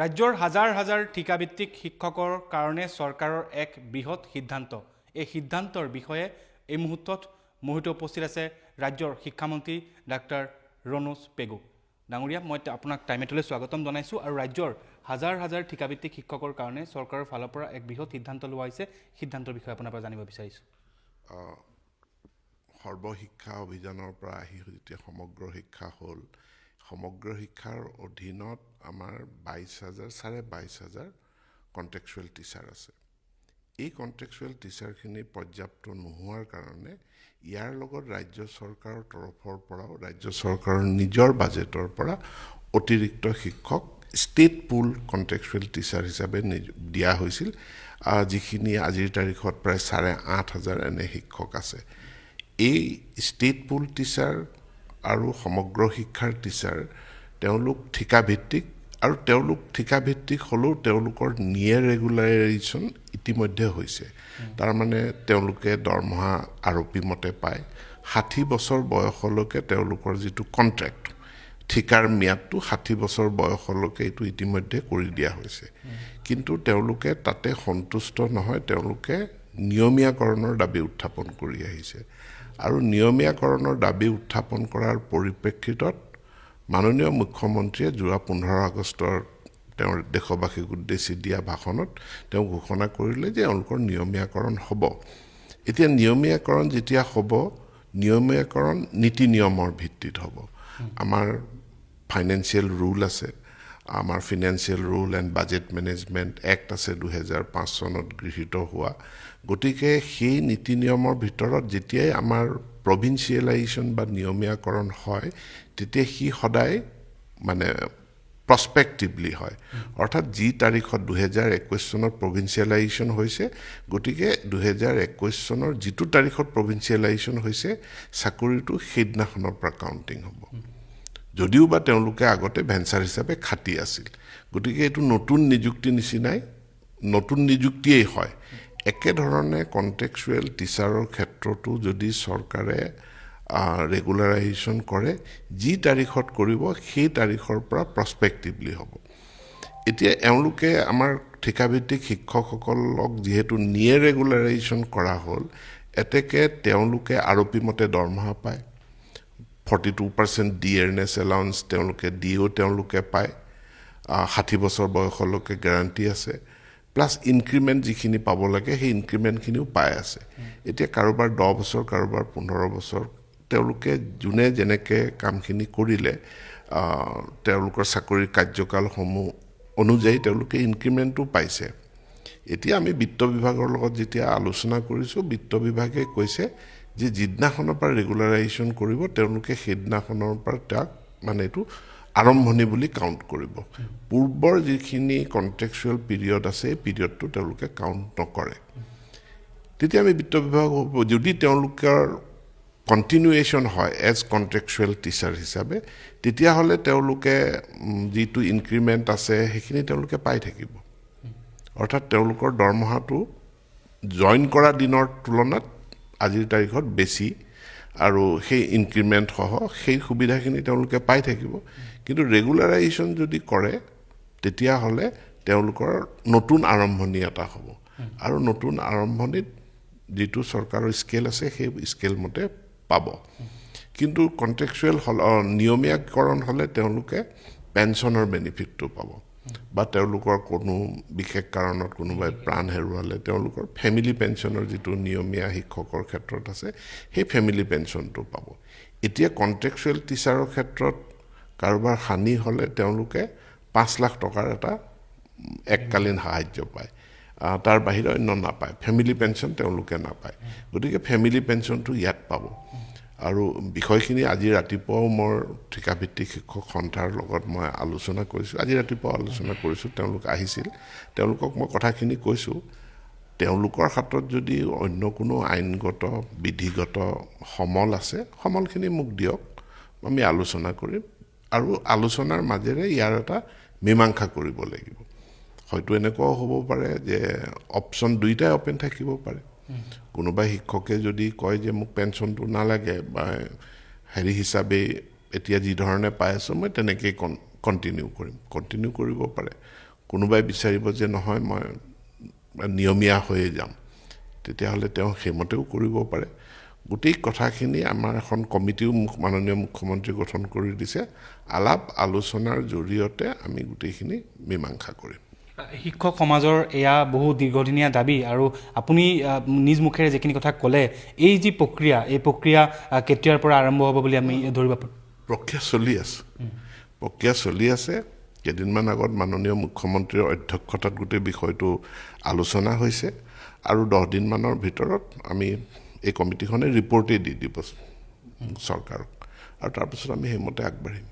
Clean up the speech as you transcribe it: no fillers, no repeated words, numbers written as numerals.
ৰাজ্যৰ হাজাৰ হাজাৰ ঠিকাভিত্তিক শিক্ষকৰ কাৰণে চৰকাৰৰ এক বৃহৎ সিদ্ধান্ত। এই সিদ্ধান্তৰ বিষয়ে এই মুহূৰ্তত মোৰ সৈতে উপস্থিত আছে ৰাজ্যৰ শিক্ষামন্ত্ৰী ডাক্তৰ ৰণোজ পেগু ডাঙৰীয়া। মই আপোনাক টাইমেটলৈ স্বাগতম জনাইছোঁ। আৰু ৰাজ্যৰ হাজাৰ হাজাৰ ঠিকাভিত্তিক শিক্ষকৰ কাৰণে চৰকাৰৰ ফালৰ পৰা এক বৃহৎ সিদ্ধান্ত লোৱা হৈছে, সিদ্ধান্তৰ বিষয়ে আপোনাৰ পৰা জানিব বিচাৰিছোঁ। সৰ্বশিক্ষা অভিযানৰ পৰা আহি যেতিয়া সমগ্ৰ শিক্ষা হ'ল, সমগ্ৰ শিক্ষাৰ অধীনত আমাৰ 22 হাজাৰ, 22.5 হাজাৰ কণ্ট্ৰেকচুৱেল টিচাৰ আছে। এই কণ্ট্ৰেকচুৱেল টিচাৰখিনি পৰ্যাপ্ত নোহোৱাৰ কাৰণে ইয়াৰ লগত ৰাজ্য চৰকাৰৰ তৰফৰ পৰাও, ৰাজ্য চৰকাৰৰ নিজৰ বাজেটৰ পৰা অতিৰিক্ত শিক্ষক ষ্টেট পুল কণ্ট্ৰেকচুৱেল টিচাৰ হিচাপে দিয়া হৈছিল, যিখিনি আজিৰ তাৰিখত প্ৰায় 8.5 হাজাৰ এনে শিক্ষক আছে। এই ষ্টেট পুল টিচাৰ আৰু সমগ্ৰ শিক্ষাৰ টিচাৰ তেওঁলোক ঠিকাভিত্তিক আৰু তেওঁলোক ঠিকাভিত্তিক হ'লেও তেওঁলোকৰ নিয়েৰ ৰেগুলাৰাইজেশ্যন ইতিমধ্যে হৈছে। তাৰমানে তেওঁলোকে দৰমহা আৰপি মতে পায়। 60 বছৰ বয়সলৈকে তেওঁলোকৰ যিটো কণ্ট্ৰেক্ট, ঠিকাৰ ম্যাদটো 60 বছৰ বয়সলৈকে এইটো ইতিমধ্যে কৰি দিয়া হৈছে। কিন্তু তেওঁলোকে তাতে সন্তুষ্ট নহয়, তেওঁলোকে নিয়মীয়াকৰণৰ দাবী উত্থাপন কৰি আহিছে। আৰু নিয়মীয়াকৰণৰ দাবী উত্থাপন কৰাৰ পৰিপ্ৰেক্ষিতত মাননীয় মুখ্যমন্ত্ৰীয়ে যোৱা 15 আগষ্টৰ তেওঁৰ দেশবাসীক উদ্দেশ্যি দিয়া ভাষণত তেওঁ ঘোষণা কৰিলে যে এওঁলোকৰ নিয়মীয়াকৰণ হ'ব। এতিয়া নিয়মীয়াকৰণ যেতিয়া হ'ব, নিয়মীয়াকৰণ নীতি নিয়মৰ ভিত্তিত হ'ব। আমাৰ ফাইনেন্সিয়েল ৰুল আছে, আমাৰ Financial Rule and Budget Management Act আছে, 2005 চনত গৃহীত হোৱা। গতিকে সেই নীতি নিয়মৰ ভিতৰত যেতিয়াই আমাৰ প্ৰভিঞ্চিয়েলাইজেশ্যন বা নিয়মীয়াকৰণ হয়, তেতিয়া সি সদায় মানে প্ৰস্পেক্টিভলি হয়। অৰ্থাৎ যি তাৰিখত 2021 চনত প্ৰভিঞ্চিয়েলাইজেশ্যন হৈছে, গতিকে 2021 চনৰ যিটো তাৰিখত প্ৰভিঞ্চিয়েলাইজেশ্যন হৈছে, চাকৰিটো সেইদিনাখনৰ পৰা কাউণ্টিং হ'ব, যদিও বা তেওঁলোকে আগতে ভেঞ্চাৰ হিচাপে খাটি আছিল। গতিকে এইটো নতুন নিযুক্তি নিচিনাই, নতুন নিযুক্তিয়েই হয়। একেধৰণে কণ্ট্ৰেকচুৱেল টিচাৰৰ ক্ষেত্ৰতো যদি চৰকাৰে ৰেগুলাৰাইজেশ্যন কৰে, যি তাৰিখত কৰিব সেই তাৰিখৰ পৰা প্ৰস্পেক্টিভলি হ'ব। এতিয়া এওঁলোকে আমাৰ ঠিকাভিত্তিক শিক্ষকসকলক যিহেতু নিয়েৰ ৰেগুলাৰাইজেশ্যন কৰা হ'ল, এতেকে তেওঁলোকে আৰপি মতে দৰমহা পায়, 42% ডিয়েৰনেছ এলাউন্স তেওঁলোকে দিও তেওঁলোকে পায়, 60 বছৰ বয়সলৈকে গেৰাণ্টি আছে, প্লাছ ইনক্ৰিমেণ্ট যিখিনি পাব লাগে সেই ইনক্ৰিমেণ্টখিনিও পাই আছে। এতিয়া কাৰোবাৰ 10 বছৰ, কাৰোবাৰ 15 বছৰ, তেওঁলোকে যোনে যেনেকৈ কামখিনি কৰিলে, তেওঁলোকৰ চাকৰিৰ কাৰ্যকালসমূহ অনুযায়ী তেওঁলোকে ইনক্ৰিমেণ্টো পাইছে। এতিয়া আমি বিত্ত বিভাগৰ লগত যেতিয়া আলোচনা কৰিছোঁ, বিত্ত বিভাগে কৈছে যে যিদিনাখনৰ পৰা ৰেগুলাৰাইজেশ্যন কৰিব, তেওঁলোকে সেইদিনাখনৰ পৰা তাক মানে এইটো আৰম্ভণি বুলি কাউণ্ট কৰিব। পূৰ্বৰ যিখিনি কণ্ট্ৰেকচুৱেল পিৰিয়ড আছে, এই পিৰিয়ডটো তেওঁলোকে কাউণ্ট নকৰে। তেতিয়া আমি বিত্ত বিভাগ যদি তেওঁলোকৰ কণ্টিনিউৱেশ্যন হয় এজ কণ্ট্ৰেকচুৱেল টিচাৰ হিচাপে, তেতিয়াহ'লে তেওঁলোকে যিটো ইনক্ৰিমেণ্ট আছে সেইখিনি তেওঁলোকে পাই থাকিব। অৰ্থাৎ তেওঁলোকৰ দৰমহাটো জইন কৰা দিনৰ তুলনাত আজিৰ তাৰিখত বেছি আৰু সেই ইনক্ৰিমেণ্টসহ সেই সুবিধাখিনি তেওঁলোকে পাই থাকিব। কিন্তু ৰেগুলাৰাইজেশ্যন যদি কৰে, তেতিয়াহ'লে তেওঁলোকৰ নতুন আৰম্ভণি এটা হ'ব আৰু নতুন আৰম্ভণিত যিটো চৰকাৰৰ স্কেল আছে সেই স্কেল মতে পাব। কিন্তু কণ্ট্ৰেকচুৱেল নিয়মীয়াকৰণ হ'লে তেওঁলোকে পেঞ্চনৰ বেনিফিটটো পাব বা তেওঁলোকৰ কোনো বিশেষ কাৰণত কোনোবাই প্ৰাণ হেৰুৱালে তেওঁলোকৰ ফেমিলি পেঞ্চনৰ যিটো নিয়মীয়া শিক্ষকৰ ক্ষেত্ৰত আছে, সেই ফেমিলি পেঞ্চনটো পাব। এতিয়া কণ্ট্ৰেকচুৱেল টিচাৰৰ ক্ষেত্ৰত কাৰোবাৰ হানি হ'লে তেওঁলোকে 5 লাখ টকাৰ এটা এককালীন সাহাৰ্য পায়, তাৰ বাহিৰে অন্য নাপায়। ফেমিলি পেঞ্চন তেওঁলোকে নাপায়। গতিকে ফেমিলি পেঞ্চনটো ইয়াত পাব। আৰু বিষয়খিনি আজি ৰাতিপুৱাও মোৰ ঠিকাভিত্তিক শিক্ষক সন্থাৰ লগত মই আলোচনা কৰিছোঁ। আজি ৰাতিপুৱাও আলোচনা কৰিছোঁ, তেওঁলোক আহিছিল, তেওঁলোকক মই কথাখিনি কৈছোঁ। তেওঁলোকৰ হাতত যদি অন্য কোনো আইনগত বিধিগত সমল আছে, সমলখিনি মোক দিয়ক, আমি আলোচনা কৰিম আৰু আলোচনাৰ মাজেৰে ইয়াৰ এটা মীমাংসা কৰিব লাগিব। হয়তো এনেকুৱাও হ'ব পাৰে যে অপশ্যন দুইটাই অ'পেন থাকিব পাৰে। কোনোবা শিক্ষকে যদি কয় যে মোক পেঞ্চনটো নালাগে বা হেৰি হিচাপে এতিয়া যি ধৰণে পাই আছোঁ মই তেনেকেই কণ্টিনিউ কৰিম, কণ্টিনিউ কৰিব পাৰে। কোনোবাই বিচাৰিব যে নহয়, মই নিয়মীয়া হৈয়ে যাম, তেতিয়াহ'লে তেওঁ সেইমতেও কৰিব পাৰে। গোটেই কথাখিনি আমাৰ এখন কমিটিও মাননীয় মুখ্যমন্ত্ৰী গঠন কৰি দিছে। আলাপ আলোচনাৰ জৰিয়তে আমি গোটেইখিনি মীমাংসা কৰিম। শিক্ষক সমাজৰ এয়া বহু দীৰ্ঘদিনীয়া দাবী, আৰু আপুনি নিজ মুখেৰে যিখিনি কথা ক'লে, এই যি প্ৰক্ৰিয়া, এই প্ৰক্ৰিয়া কেতিয়াৰ পৰা আৰম্ভ হ'ব বুলি আমি ধৰিব পাৰোঁ? প্ৰক্ৰিয়া চলি আছে, প্ৰক্ৰিয়া চলি আছে। কেইদিনমান আগত মাননীয় মুখ্যমন্ত্ৰীৰ অধ্যক্ষতাত গোটেই বিষয়টো আলোচনা হৈছে, আৰু 10 দিনমানৰ ভিতৰত আমি এই কমিটিখনে ৰিপৰ্টেই দি দিব চৰকাৰক, আৰু তাৰপিছত আমি সেইমতে আগবাঢ়িম।